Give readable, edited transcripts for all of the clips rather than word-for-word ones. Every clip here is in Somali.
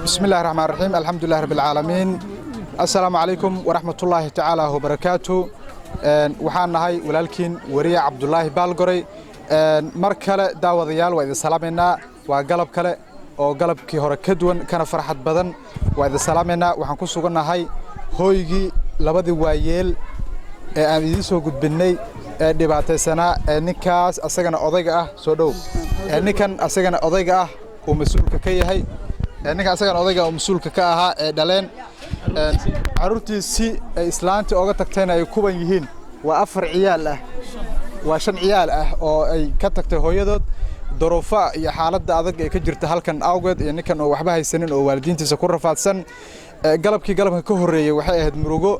بسم الله الرحمن الرحيم، الحمد لله رب العالمين، السلام عليكم ورحمة الله تعالى وبركاته. Waxaan nahay walaalkiin wariye Cabdulaahi Baalgoray. Mar kale, daawadayaal, waa idin salaamaynaa. Waa galab kale oo galabkii hore ka duwan kana farxad badan. Waa idin salaamaynaa. Waxaan ku sugannahay hooygii labadii waayeel ee aan idiin soo gudbinnay ee dhibaataysanaa, ee ninkaas asagana odayga ah soo dhow, ee ninkan asagana odayga ah uu mas-uulka ka yahay, ee ninkan asagana odayga uu mas-uulka ka ahaa, ee dhaleen carruurtiisii ay islaantii ooga tagtayna ay kuban yihiin. Waa afar ciyaal ah, waa shan ciyaal ah oo ay ka tagtay hooyadood. Duruufa iyo xaaladda adag ee ka jirta halkan awgeed iyo ninkan oo waxba haysanin oo waalidiintiisa ku rafaadsan. Galabkii galabka ka horreeyey waxay ahayd murugo,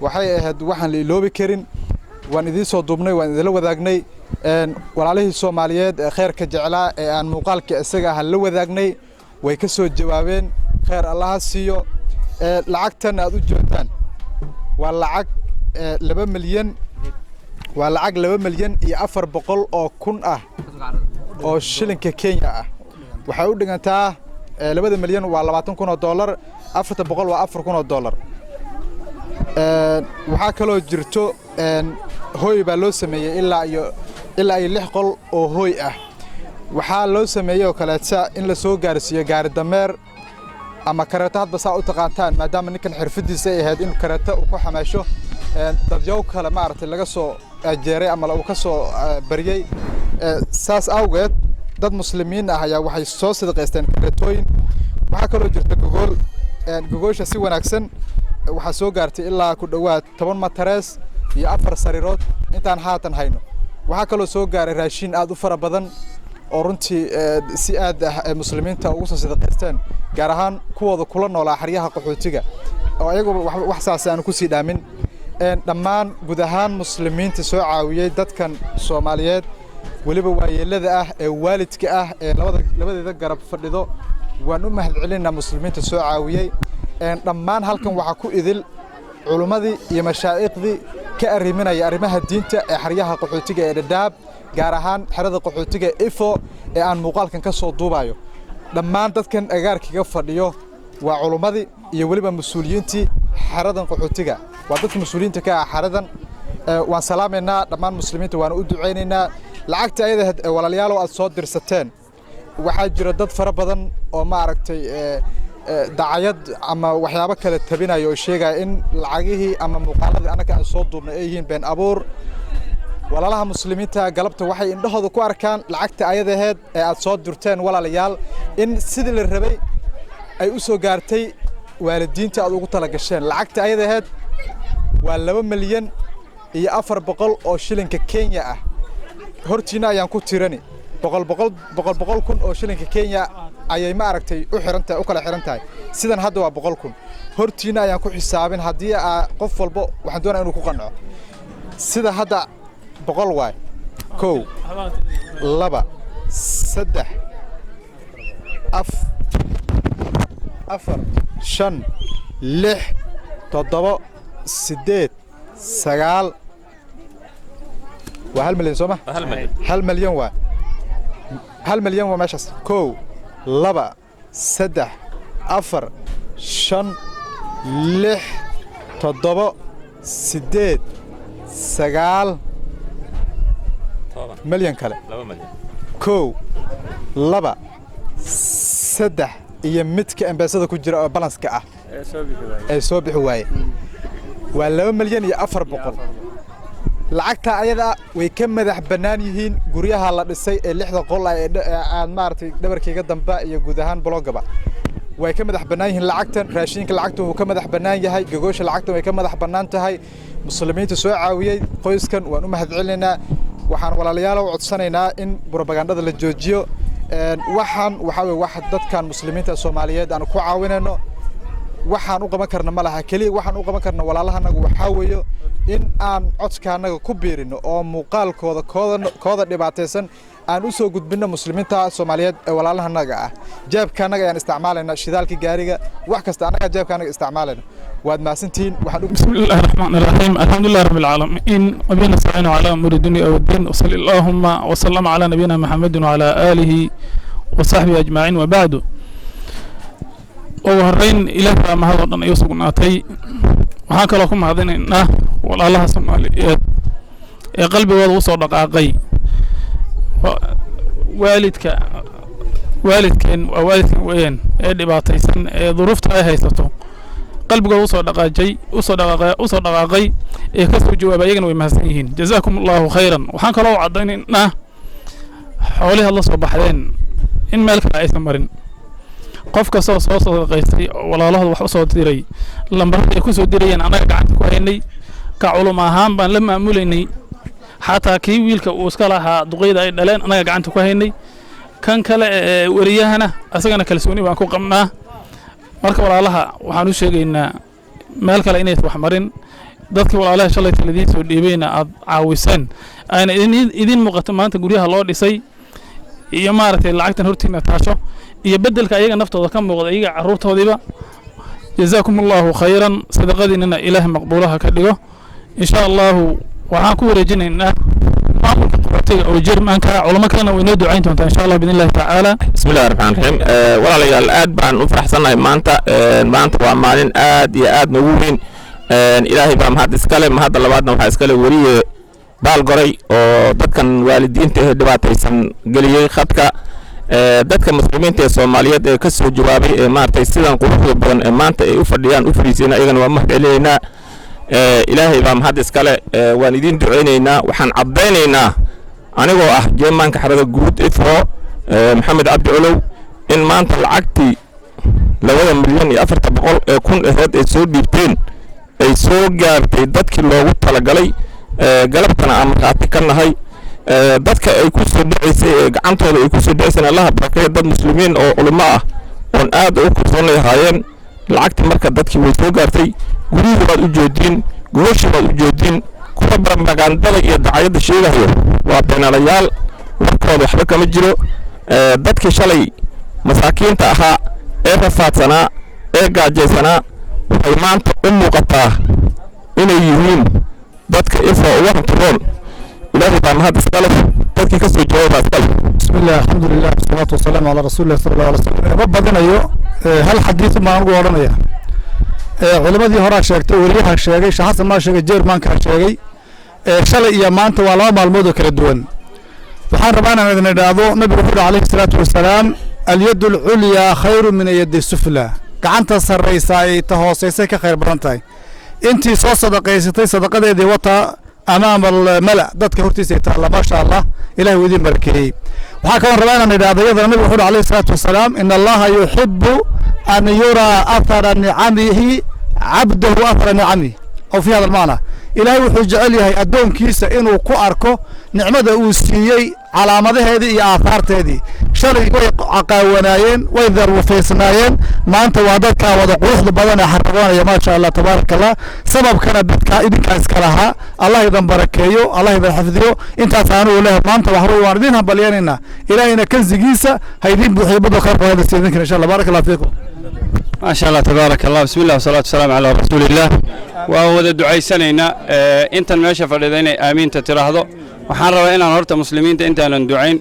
waxay ahayd waxaan la iloobi karin. Waan idiin soo duubnay, waan idinla wadaagnay. Walaalihii Soomaaliyeed ee khayrka jeclaa ee aan muuqaalka isaga ah la wadaagnay way ka soo jawaabeen. Khayr Allaha siiyo. Lacagtan aad u joogtaan waa lacag 2 milyan, waa lacag 2,400,000 ah oo shilinka Kenya ah. Waxay u dhigantaa 2-da milyan waa $20,000, 4-ta boqol waa $4,000. Waxaa kaloo jirto hooy baa loo sameeyey, ilaa iyo lix qol oo hooy ah. Waxaa loo sameeyey oo kaleeta in la soo gaarsiiyo gaari dameer ama kareeto, hadba saa u taqaantaan, maadaama ninkan xirfadiisa ay ahayd in kareeto uu ku xamaasho. Dadyow kale maaragtay laga soo ajeeray ama uu ka soo baryey. Saas awgeed dad Muslimiin ah ayaa waxay soo sadaqaysteen kareetooyin. Waxaa kaloo jirta gogool. Gogoosha si wanaagsan waxaa soo gaartay ilaa ku dhowaad 10 matarees iyo afar sariirood intaan haatan hayno. Waxaa kaloo soo gaaray raashin aad u fara badan oo runtii si aad ah ay Muslimiinta ugu soo sadaqaysteen, gaar ahaan kuwooda kula noolaa xeryaha qaxootiga oo ayaguba wax saas aanu kusii dhaamin. Dhammaan guud ahaan Muslimiinta soo caawiyey dadkan Soomaaliyeed, weliba waayeelada ah ee waalidka ah ee labada labadeeda garab fadhido, waan u mahadcelinaynaa muslimiinta soo caawiyey dhammaan. Halkan waxaa ku idil culummadii iyo mashaa'iqdii ka arriminaya arrimaha diinta ee xeryaha qaxootiga ee Dhadhaab, gaar ahaan xerada qaxootiga Ifo ee aan muuqaalkan ka soo duubayo. Dhammaan dadkan agaarkaga fadhiyo waa culummadii iyo weliba mas-uuliyiintii xeradan qaxootiga, waa dadka mas-uuliyiinta ka ah xeradan. Waan salaamaynaa dhammaan Muslimiinta, waana u ducaynaynaa. Lacagta ayada walaalayaalow aad soo dirsateen, waxaa jira dad fara badan oo maaragtay dacayad ama waxyaabo kale tabinaya oo sheegaya in lacagihii ama muuqaaladii annaka aan soo duubnay ay yihiin been abuur. Walaalaha Muslimiinta galabta waxay indhahooda ku arkaan lacagta ayadaheed ee aad soo dirteen, walaalayaal, in sidii la rabay ay u soo gaartay waalidiinta aad ugu tala gasheen. Lacagta ayadaheed waa 2,400,000 oo shilinka Kenya ah. Hortiina ayaan ku tirani. Boqol boqol boqol boqol kun oo shilinka Kenya ayay ma aragtay u xiran tahay, u kala xiran tahay. Sidan hadda waa 100,000. Hortiina ayaan ku xisaabin. Haddii aa qof walbo waxaan doonaya inuu ku qanco sida hadda 100 waay. Kow, laba, saddex, afar, shan, lix, toddobo, siddeed, sagaal, waa 1 milyan, soo ma? 1 milyan waa 1 milyan waa meeshaas. Kow, laba, saddex, afar, shan, lix, toddobo, siddeed, sagaal milyan kale. Kow, laba, saddex iyo midka M-Pesada ku jira oo balance-ka ah ee soo bixi waaye, waa 2,400,000. Lacagta ayada way ka madax bannaan yihiin guryaha la dhisay ee lixda qol ah ee aad maaragtay dhabarkayga dambe iyo guud ahaan blogaba. Way ka madax bannaan yihiin lacagtan. Raashinka lacagtan wuu ka madax bannaan yahay. Gogoosha lacagtan way ka madax bannaan tahay. Muslimiinta soo caawiyey qoyskan waan u mahadcelinaynaa. Waxaan walaalayaal u codsanaynaa in propagandada la joojiyo. Waxaan waxaa weye wax dadkan Muslimiinta Soomaaliyeed aan ku caawinayno. Waxaan u qaban karna ma laha. Keliya waxaan u qaban karna walaalahanagu waxaa weeye in aan codkaanaga ku biirino oo muuqaalkooda kooda dhibaataysan aan u soo gudbinno Muslimiinta Soomaaliyeed ee walaalahanaga ah. Jeebkaanaga ayaan isticmaalayna, shidaalka gaariga, wax kasta annaga jeebkaanaga isticmaalayna. Waad mahadsantihiin. Waxaan بسم الله الرحمن الرحيم، الحمد لله رب العالمين، وبه نستعين على أمور الدنيا والدين، وصلى اللهم وسلم على نبينا محمد وعلى آله وصحبه أجمعين، وبعد. Ugu horreyn, Ilaah baa mahad oo dhan iu sugnaatay. Waxaan kaloo ku mahadinaynaa walaalaha Soomaaliyeed ee qalbigooda usoo dhaqaaqay waalidka, waalidkeen waa waalidkan weeyaan ee dhibaataysan ee duruufta ay haysato, qalbigooda usoo dhaqaajay, usoo dhaqaaqay, usoo dhaqaaqay ee ka soo jawaabay. Ayagana way mahadsan yihiin, jazaakum Allahu khayran. Waxaan kaloo u caddaynaynaa xoolihii aad la soo baxdeen in meel kale aysan marin. Qof kastoo soo sadaqaystay oo walaalahooda wax usoo diray, lambarada ay ku soo dirayeen annaga gacanta ku haynay, ka culum ahaan baan la maamulaynay. Xataa kii wiilka uu iska lahaa, duqeyda ay dhaleen, annaga gacanta ku haynay. Kan kale ee weriyahana asagana kalsooni baan ku qabnaa. Marka walaalaha waxaan u sheegaynaa meel kale inaysan wax marin. Dadkii walaalaha shalay taladiin soo dhiibayna aad caawiseen, ayna idin muuqato maanta guryaha loo dhisay iyo maaragtay lacagtan hortiina taasho iyo beddelka ayaga naftooda ka muuqda, iyaga carruurtoodiiba. Jazaakum Allahu khayran. Sadaqadiinana Ilaahay maqbuulaha ka dhigo, insha Allahu. Waxaan ku wareejinaynaa maamulka qaxootiga oo Jermanka. Culamo kalena way noo ducayn doontaa, insha Allah, biidni Illahi tacaala. Bismi Illahi Raxmaan Raxiim. Walaalayaal, aad baan u faraxsannahay maanta. Maanta waa maalin aad iyo aad noogu weyn. Ilaahay baa mahad iskale. Mahadda labaadna waxaa iskale weriye Baal Goray oo dadkan waalidiinta ee dhibaataysan geliyey khadka, dadka muslimiinta ee Soomaaliyeed ee ka soo jawaabay ee maaragtay sidan quruxda badan ee maanta ay u fadhiyaan u fadhiisayna, ayagana waa mahad celinaynaa. Ilaahay baa mahad iskale. Waan idiin ducaynaynaa. Waxaan caddaynaynaa anigoo ah chairmanka xarada guud Ifo, Maxamed Cabdi Colow, in maanta lacagtii 2,400,000 aheyd ay soo dhiibteen ay soo gaartay dadkii loogu talagalay. Galabtana aan markhaati ka nahay dadka ay ku soo dhacaysay ee gacantooda ay ku soo dhacaysayna. Allaha barakeeyo, dad muslimiin oo culimo ah oon aad ugu kalsoonay ahaayeen. Lacagtii marka dadkii way soo gaartay. Guryihii waad u joodiin, gogashii waad u joodiin. Kuwa barmagandada iyo dacayadda sheegayo waa beenaalayaal, warkooda waxba kama jiro. Dadkii shalay masaakiinta ahaa ee rafaadsanaa ee gaajaysanaa waxay maanta u muuqataa inay yihiin dadka Ifo ugu hantiroon. Ilaahay baa mahad iska leh, dadkii ka soo jawaabay baa iska leh. بسم الله، الحمد لله، والصلاة والسلام على رسول الله صلى الله عليه وسلم. Ma badinayo, hal xadiis baan ugu odhanaya. Culimadii horaa sheegtay, weriyaha sheegay, Sheekh Xasan maa sheegay, chairmankaa sheegay. Shalay iyo maanta waa laba maalmood oo kala duwan. Waxaan rabaa inaan idin idhaahdo, nabigu wuxuu yidhi calayhi salaatu wasalaam: "اليد العليا خير من اليد السفلى." Gacanta sarraysa ay ta hoosaysay ka khayr badan tahay. Intii soo sadaqaysatay sadaqadeedii wataa amaama almala, dadka hortiisa ay taalla. Maasha Allah, Ilahi wuu idiin barakeeyey. Waxaa kaloo rabaa inaan idhaahdo iyadana, nabigu wuxuu yidhi calayhi salaatu wasalaam: "إن الله يحب أن يرى أثر نعمه عبده أثر نعمه"، أو في هذا المعنى. Ilaahay wuxuu jecel yahay addoonkiisa inuu ku arko nicmada uu siiyey calaamadaheedii iyo aahaarteedii. Shalay way caqaawanaayeen, way darwufaysnaayeen, maanta waa dadkaa wada quruxda badan ee xaragoonaya. Maasha Allah, tabaaraka Allah. Sababkana dadkaa idinkaa iska lahaa. Allah idan barakeeyo, Allah idan xifdiyo. Intaas anugu leeyahay. Maanta waxa weye waan idin hambalyanaynaa. Ilaahayna kansigiisa ha idiin buuxiyo, badoo khayr badan siiyo idinkana, insha Allah. Baaraka Allah fiikum. ما شاء الله، تبارك الله. بسم الله والصلاة والسلام على رسول الله. Waan wada ducaysanaynaa. Intan meesha fadhida inay aamiinta tiraahdo. Waxaan rabaa inaan horta muslimiinta intaanan ducayn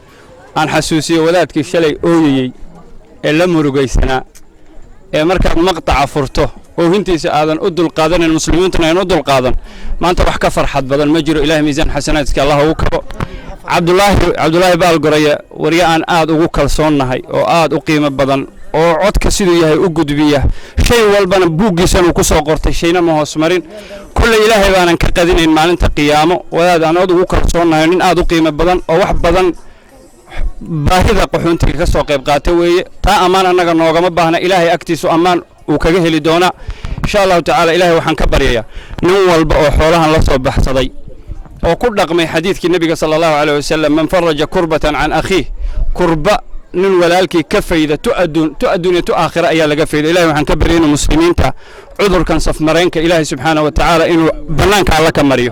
aan xasuusiyo wadaadkii shalay ooyayey ee la murugaysanaa ee markaad maqtaca furto oohintiisa aadan u dulqaadanin, muslimiintuna aynan u dulqaadan. Maanta wax ka farxad badan ma jiro. Ilahay miisaan xasanaadka Allah ugu kabo Cabdulaahi. Cabdulaahi Baalgoraya, warya aan aad ugu kalsoonnahay oo aad u qiimo badan oo codka siduu yahay u gudbiya, shay walbana buuggiisan uu ku soo qortay, shayna ma hoos marin. Kulley Ilaahay baanan ka qadinayn maalinta qiyaamo. Wadaad aan aad ugu kalsoonnahay, nin aad u qiimo badan oo wax badan baahida qaxoontiga ka soo qayb qaata weeye. Taa ammaan annaga noogama baahna, Ilaahay agtiisu ammaan uu kaga heli doonaa, insha Allahu tacaala. Ilaahay waxaan ka baryayaa nin walba oo xoolahan la soo baxsaday oo ku dhaqmay xadiidkii nebiga sala Allahu alayh wasalam: "من فرج كربة عن أخيه", kurba nin walaalkii ka fayda, tu adduun, tu adduunya, tu aakhira ayaa laga fayda. Ilahay waxaan ka baryay inuu muslimiinta cudurkan safmareenka Ilaahay subxaana wa tacaala inuu bannaanka Alla ka mariyo,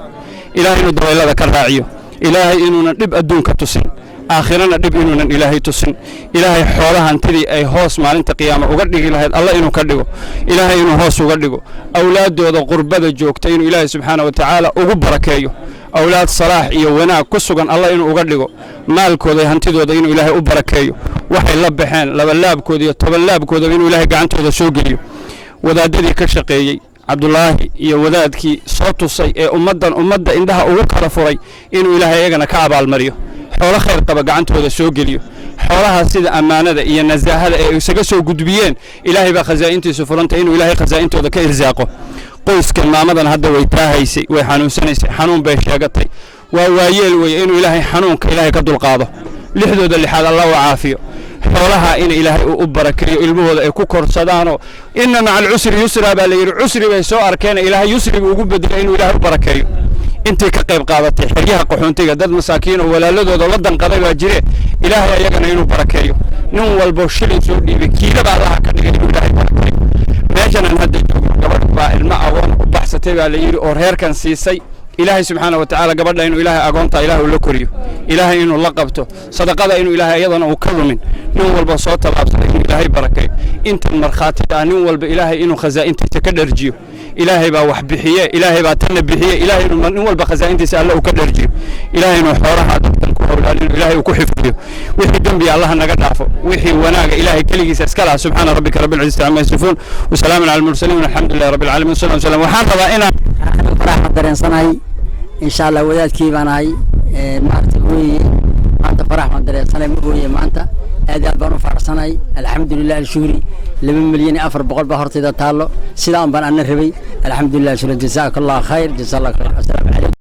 Ilaahay inuu dabaylada ka raaciyo, Ilaahay inuunan dhib adduunka tusin, aakhirana dhib inuunan Ilaahay tusin. Ilaahay xoolaha hantidii ay hoos maalinta qiyaama uga dhigi lahayd Alla inuu ka dhigo, Ilaahay inuu hoos uga dhigo. Awlaaddooda qurbada joogta inuu Ilaahay subxaana wa tacaala ugu barakeeyo. Awlaad salaax iyo wanaag ku sugan Allah inuu uga dhigo. Maalkooda iyo hantidooda inuu Ilaahay u barakeeyo. Waxay la baxeen laba laabkooda iyo 10 laabkoodaba inuu Ilaahay gacantooda soo geliyo. Wadaadadii ka shaqeeyey, Cabdulaahi iyo wadaadkii soo tusay ee ummaddan ummadda indhaha ugu kala furay, inuu Ilaahay iyagana ka abaalmariyo, xoolo khayr qaba gacantooda soo geliyo. Xoolaha sida ammaanada iyo nasaahada ee isaga soo gudbiyeen, Ilaahay baa khasaa'intiisu furantay, inuu Ilaahay khasaa'intooda ka irsaaqo. Qoyskan maamadan hadda way taahaysay, way xanuunsanaysay, xanuun bay sheegatay, waa waayeel weeye, inuu Ilaahay xanuunka Ilaahay ka dulqaado, lixdooda lixaad Allah u caafiyo. Xoolaha in Ilaahay uu u barakeeyo, ilmahooda ay ku korsadaanoo "inna maca alcusri yusra" baa la yidhi. Cusri bay soo arkeen, Ilaahay yusriga ugu bedelay, inuu Ilaahay u barakeeyo. Intii ka qayb qaadatay xeryaha qaxoontiga, dad masaakiin oo walaaladooda la danqaday baa jire, Ilaahay ayagana inuu barakeeyo. Nin walbo shilin soo dhiibay, kiilaba Allaha ka dhigay, inuu Ilaahay barakeeyo. Meeshanan hadda joogno gabadh baa ilmo agoon u baxsatay baa la yidhi oo reerkan siisay. Ilaahay subxaana wa tacaala gabadha inuu Ilaahay agoonta Ilaahay ula koriyo, Ilaahay inuu la qabto, sadaqada inuu Ilaahay iyadana uu ka lumin. Nin walba soo tallaabsaday inuu Ilaahay barakeeyo. Intan markhaatida ah, nin walba Ilaahay inuu khasaa'intiisa ka dharjiyo. Ilaahay baa wax bixiye, Ilaahay baa tanna bixiye. Ilaahay inuu nin walba khasaa'intiisa Alle uu ka dharjiyo. Ilaahay inuu xoolaha dadkan ku howlaalino, Ilaahay uu ku xifdiyo. Wixii dembi Allaha naga dhaafo, wixii wanaaga Ilaahay keligiisa iska laha. Subxaana rabbika rabbil cizzati camma yasifuun, wasalaamun cala almursaliin, walxamdu lillahi rabbil caalamiin. Salam salam. Waxaan rabaa inaan Aniga farax baan dareensanahay, insha Allah. Wadaadkii baan ahay, maaragtay ooye. Maanta farax baan dareensanahay, ma ooye. Maanta aad iyo aad baan u faraxsanahay, alxamdulilah alshuhri. 2,400,000 baa hortayda taallo. Sidaan baan ana rabay, alxamdulilah alshukri. Jazaaka Allah khayr, jazaa Allah khayr. Assalaamu calaykum.